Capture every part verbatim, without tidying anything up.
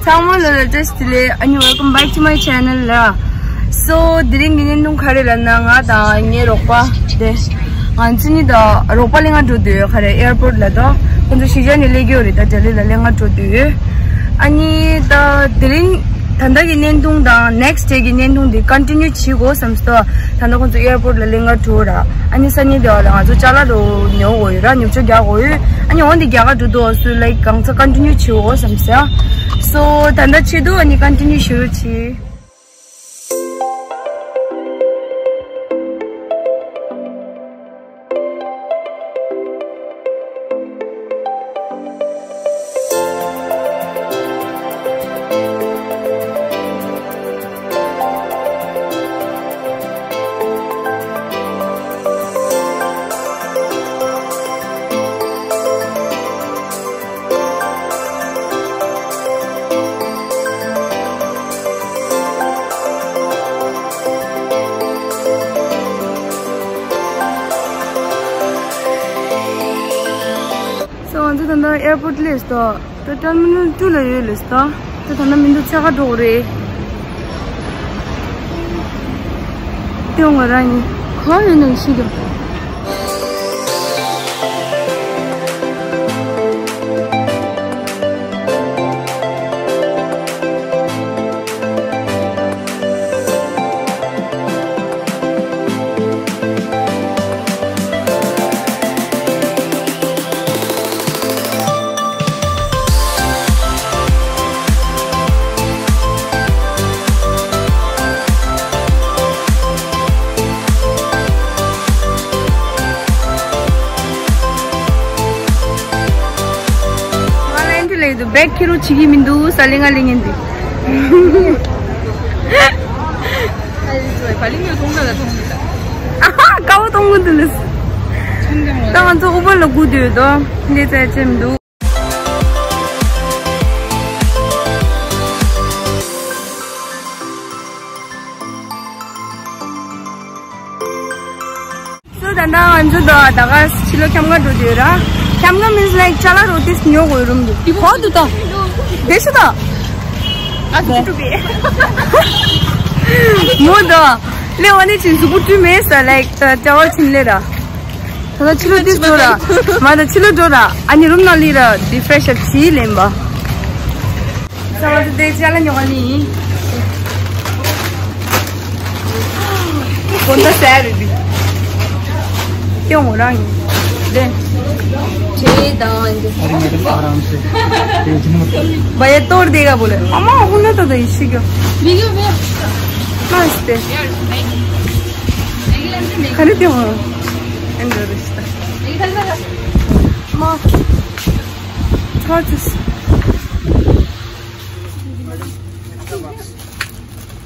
ཚང་མ་ལ་ལ་བཀྲ་ཤིས་བདེ་ལེགས། ཨ་ནི་welcome back to my channel ལ། So དེ་རིང་གི་བརྙན་ཐུང་ག་རེ་ལབ་ན། ང་དང་ངའི་རོགས་པ་དེ། ང་ཚོ་གཉིས་དང་རོགས་པ་གླེ་ང་འགྲོ་འདོད་ཡོད། ག་རེ་airport ལ་དོ། ཁོང་ཚོ་གཞིས་ཆགས་ནས་སླེབས་ཀྱི་ཡོད་རེད། ད་ལྡི་ལི་ལ་གླེ་ང་འགྲོ་འདོད་ཡོད། ཨ་ནི་ད་དེ་རིང་ད་ལྟ་གི་བརྙན་ཐུང་དང་next day གི་བརྙན་ཐུང་དེ་continue བྱེད་དགོས་བསམ་སོང་། ད་ལྟ་ཁོང་ཚོ་airport ལ་གླེ་ང་འགྲོ་ར། ཨ་ནི་སང་ཉིན་དེ་བ་ལ་ང་ཚོ་ཅ་ལག་རུ་ཉོ་དགོས་ཡོད་ར། ཉོ་ཆ་རྒྱག་དགོས་ཡོད། ཨ་ནི་འོན་ཏེ་རྒྱ་གར་འགྲོ་དུས་སུ་like གང་ཚ་continue བྱེད་དགོས་བསམ་སོང་། So ད་ལྟ་ཆེད་དུ་ཨ་ནི་continue བྱེད་རོགས་གྱིས། So ང་ཚོ་ད་ལྟ་airport སླེབས་སོང་། ད་terminal two ལ་ཡོད་ལབ་སོང་། ད་ད་ལྟ་མི་འདུག་ཆ་ག་འགྲོ་གི་རེད། ལྟོས་ང་རང་ཉིད་ག་ཡོད་ནང་ཤི་འགྲོ། ང་ལ་ཨེན་ཊི་ལེགས་འདུག་བེག་ཁྱེར་རོགས་བྱེད་ཀྱི་མི་འདུག་ས་ལེ་ང་ལེ་ངན་འདུག་ཨ་ཧ། དཀའ་བ་གཏོང་གི་འདུག་ལགས། ད་ང་ཚོ་ཨུ་བར་ལ་སྒུག་བསྡད་ཡོད་དོ། འདི་ཚད་ཅེམ་འདུག་སོ་ད་ལྟ་ང་ཚོ་ད་ད་ག་ཕྱི་ལོགས་འཁྱམ་ག་འགྲོ་འདོད་ར། འཁྱམ་ག་means like ཅ་ལག་རོ་ཏིས་ཉོ་དགོས་རུམ་འདུག་འདི་གོ་འདུག་ད། དེ་ཤི་ད། ཨ་ཟུག་པོ་བཀྲུས་པས། མོ་ད། ལེ་བ་ནི་ཅིན་ཟུག་པོ་བཀྲུས་མེད་ས་like ད་ཅ་བ་ཆིན་ལེ་ར། ད་ལྟ་ཕྱི་ལོགས་ཏིས་འགྲོ་ར། མ་ད་ཕྱི་ལོགས་འགྲོ་ར། ཨ་ནི་རུམ་ནང་ལི་ར་དེ་fresh up བྱིས་ལེན་པ། ས་བ་དེ་ཅ་ལག་ཉོ་ག་ནི། དགོན་པ་གསར་རེད་འདི། སྐྱོ་མོ་རང་ཡིན། དེ། ཆེ་དང་འདི། अरे मैडम आराम से। तेज मत कर। भैया तोड़ देगा बोले। अम्मा हुन त द इसी को। वीडियो में। नमस्ते। खरीदे हो। एंड रिश्ता। माँ। What is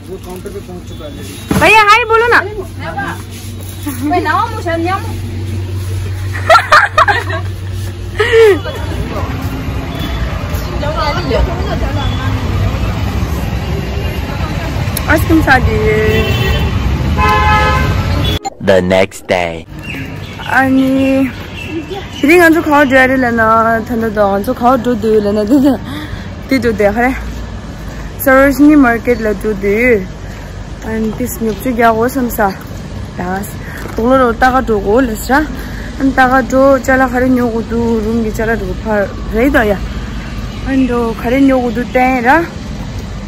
वो काउंटर पे पहुंच चुका है already। भैया हाय बोलो ना। आइसक्रीम साथ दीजिए। The next day. ཨ་ནི། དེ་རིང་ང་ཚོ་ག་པར་འགྲོ་ཡ་རེད་ལབ་ན། ད་ལྟ་དང་ང་ཚོ་ག་པར་འགྲོ་འདོད་ཡོད་ལབ་ན། དེ་དང་དེ་འགྲོ་བསྡད་ག་རེ། Sarojini Market ལ་འགྲོ་འདོད་ཡོད། ཨ་ནི་ཏིས་ཉོ་ཆ་རྒྱག་དགོས་བསམ་ས། ཡ། དོག་ལོ་རོ་ལྟ་ག་འགྲོ་དགོས་ལབ་ས། ཨ་ནི་ལྟ་ག་འགྲོ་ཅ་ལག་ག་རེ་ཉོ་དགོས་འདུག་རུམ་གྱི་ཅ་ལག་འགྲོ་ཕར་རེད་ད་ཡ། ཨ་ནི་འགྲོ་ག་རེ་ཉོ་དགོས་འདུག་བསྟན་ར།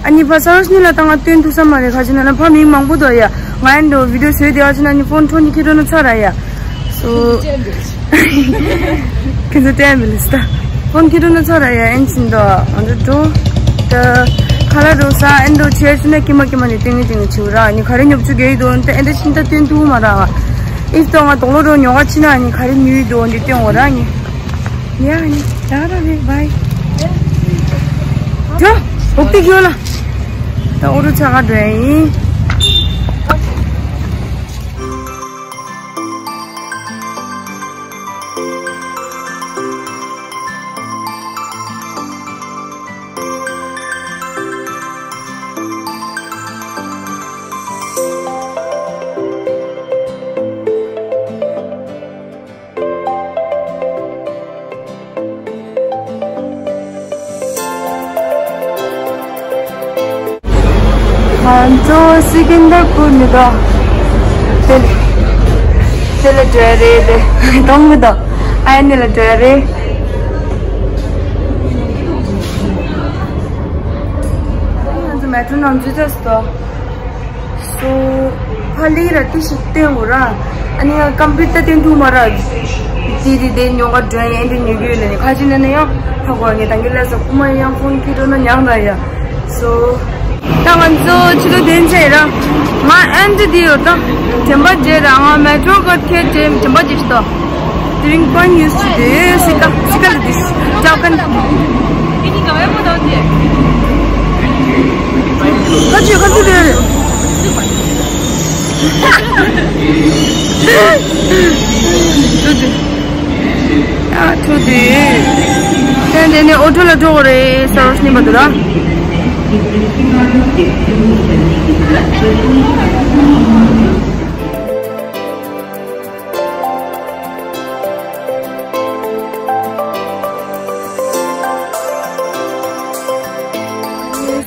ཨ་ནི་ཕ་སར་སི་ནི་ལ་ད་ང་སྟོན་ཐུབ་ས་མ་རེད། ག་ཅི་ན་ན་ཕ་མི་མང་པོ་འདུག་ཡ། ང་ཡན་འགྲོ་བི་ཌིའོ་བཟོས་དེ་ག་ཅི་ན་ནི་ཕོན་ཁྲོ་ནི་ཁྱེད་འགྲོ་ན་ཚར་ར་ཡ། སོ། ཁྱེད་ཚོ་བསྟན་མི་ལུས་ད། ཕོན་ཁྱེད་འགྲོ་ན་ཚར་ར་ཡ། ཨན་ཅིན་འདུག་ང་ཚོ་འགྲོ། ད། ཁ་ལག་འགྲོ་ས་ཨན་འགྲོ་ཆེར་ཅི་ན་ཀི་མ་ཀི་མ་ནི་ཏིང་ངི་ཏིང་ངི་ཆུ་ར་ནི་ག་རེ་ཉོབ་ཆུ་གེ་ཡི་དོན་ཏེ་ཨན་ཏེ་ཤིན་ཏ་སྟོན་ཐུབ་མ་ར་བ། ཨིབ་ཏོ་ང་དོག་ལོ་རོ་ཉོ་ག་ཅི་ན་ནི་ག་རེ་ཉོས་དོན་འདི་སྟོན་འོ་ར་ནི། ཡ་ནི་ད་ར་རེ་བའི། འགྲོ། འོག་ཏི་གྱོ་ལ། ད་འོ་རུ་ཆ་ག་འགྲོ་ཡ་ཡིན། ང་ཚོ་སི་ཀན་དར་པུར་ནས་དོ། དེ་དེ་ལ་འགྲོ་ཡ་རེད་དེ། གཏོང་གི་དོ། ཨ་ནི་ལ་འགྲོ་ཡ་རེད། ང་ཚོ་མེ་ཊྲོ་ནང་འཛུལ་ཚར་སོང་། སོ། ཕ་ལི་ར་ཏི་ཞིག་བསྟན་འོ་ར། ཨ་ནི་ཀམ་པུ་ཏར་བསྟན་ཐུབ་མ་ར། དེ་དེ་དེ་ཉོ་ག་འགྲོ་ཡ་ཨེ་འདྲ་ཉོ་གི་ཡོད་ལ་ནི་ཁ་ཅིག་ན་ནི་ཡང་ཧ་གོ་ངེ་དང་གི་ལ་སོ་ཁུ་མ་ཡང་ཕོན་ཁི་འགྲོ་ན་ཉང་ར་ཡ། སོ། ད་ང་ཚོ་ཕྱི་དྲོ་དེ་འདྲ་ར། ང་ཨེ་འདྲ་དེ་ཡོད་དང་། དྲན་པ་བརྗེད་ར། ང་མེ་ཊྲོ་ག་ཁེ་དེ་དྲན་པ་བརྗེད་ཤི་ཏོ། དེ་རིང་པོན་ཡུས་ཆུ་དེ་སི་ཀ་སི་ཀ་ལ་དེ་ཅག་གན། ཁ་ཅིག་ཁ་ཅིག་དེ་རེད། ཨ་ཐུ་དེ། དེ་ནས་ཨོ་ཊོ་ལ་འགྲོ་དགོས་རེད། ས་རོ་སྙིང་པ་དུ་ར།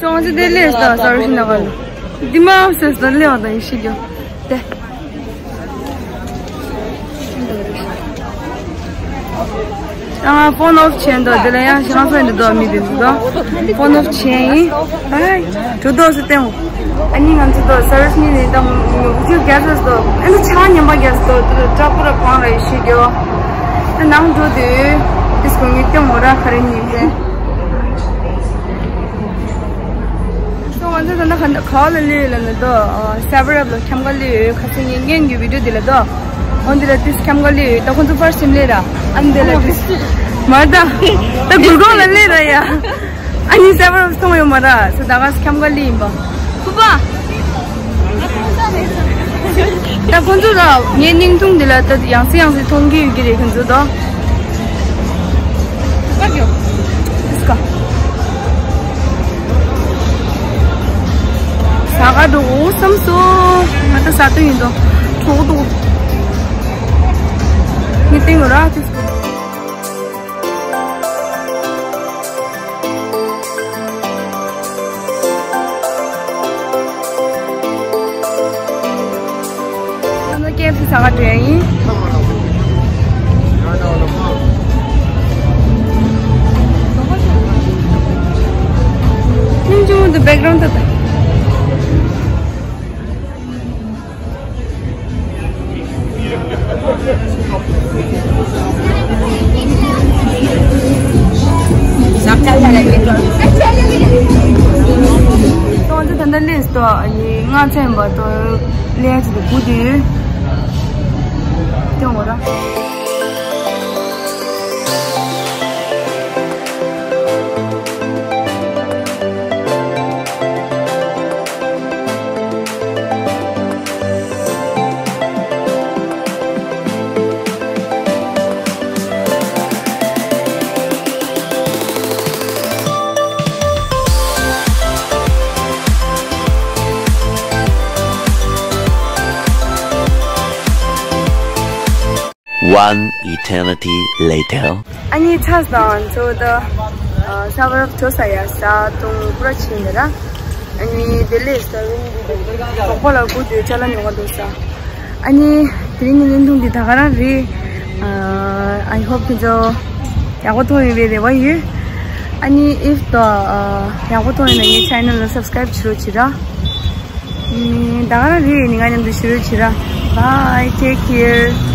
སོང་ཙི་དེ་ལས་ས་ས་རོ་སྙིང་པ་ལ། དེ་མ་ཟེར་ས་ལས་བ་དང་ཡེ་ཤེས་ཀྱང་། དེ། ཨ་ཕོན་ཨོཕ་བྱས་འདུག་དེ་ལ་ཡང་ཤང་སོན་འདི་འདུག་མི་འདི་འདུག་ཕོན་ཨོཕ་བྱས་ཡིན། ཨ་གྲུ་དོག་སུ་བསྟན་འོ། ཨ་ནི་ང་ཚོ་དོ་སར་བིས་གཉིས་ནས་དང་ངུ་ཆུ་རྒྱ་ས་སོ། ཨ་ནི་ཆ་ཉམས་པ་རྒྱ་སོ་དོ་དྲག་པོ་ར་གང་ར་ཡེ་ཤེས་ཀྱོ། ཨ་ནང་འགྲོ་དུས་དེ་སྐུ་ངེ་བསྟན་འོ་ར་ཁ་རེ་ཉིན་ཟེར། སོ་ང་ཚོ་ད་ནི་ག་ག་བ་ལ་སླེབས་ཡོད་ལབ་ན་དོ། ཨ་སེ་ཝན་ཨོཕ་ལ་འཁྱམ་ག་སླེབས་ཡོད། ཁ་སང་ངས་སྔོན་གྱི་བི་ཌིའོ་དེ་ལ་དོ། འོན་དེ་ལ་ཏིས་འཁྱམ་ག་སླེབས་ཡོད། ད་ཁོང་ཚོ་ཕར་ཕྱིན་སླེབས་ར། ཨ་ནི་དེ་ལ་ཏིས་མ་ད་ད་གུར་གོང་ལ་སླེབས་ར་ཡ། ཨ་ནི་སེ་ཝན་ཨོཕ་མཐོང་ཡོད་མ་ར། སོ་ད་ག་འཁྱམ་ག་སླེབས་ཡིན་པ། ཁུ་པ། ད་ཁོང་ཚོ་ལ་ངའི་སྙིང་ཐུང་འདི་ལ་ད་ཡང་སེ་ཡང་སེ་མཐོང་གི་ཡོད་ཀྱི་རེད་ཁོང་ཚོ་དོ། ཟ་ག་འགྲོ་འོ་བསམ་སོ། ང་ད་ཟ་དུས་ཡིན་དོ། གྲོགས་དོ། ངས་སྟེང་ལ་ར་ཅིག་ང་ཚོ་ཀེ་ཨེཕ་སི་ཟ་ག་འགྲོ་ཡ་ཡིན། སྙིང་རྗེ་མོ་འདུག་བེག་གྷ་རའུན་ཌ་ད་ལྟ། ང་ཚོ་ད་ལྟ་སླེབས་སོང་། ཨ་ནི་ལྔ་ཚན་པ་དོ་ལེན་ཅིག་ཏུ་སྒུག་དུས་སྐྱོ་མོ་ར། One eternity later. ཨ་ནི་ཆ་ཚང་ཚོ་ད། ཨ་ས་བར་བྲོ་ས་ཡ་ས་དུང་པུ་ར་ཆིན་ད་ར། ཨ་ནི་དེ་ལས་ས་རུང་གི་གྲོགས་པོ་ལ་སྒུག་དུས་ཅ་ལག་ཉོ་ག་འདུག་ས། ཨ་ནི་དེ་རིང་གི་བརྙན་ཐུང་འདི་ད་ག་རང་རེད། ཨ་I hope ཁྱེད་ཚོ་ཡག་པོ་མཐོང་ཡོད་པའི་རེ་བ་ཡོད། ཨ་ནི་if ད་ཡག་པོ་མཐོང་ཡོད་ན་ངའི་ཆེ་ནལ་ལ་སབ་སི་ཀ་རའིབ་བྱེད་རོགས་བྱེད་ར། ཨ་ནི་ད་ག་རང་རེད། ནི་ང་མཉམ་དུ་བྱེད་རོགས་བྱེད་ར། Bye, take care.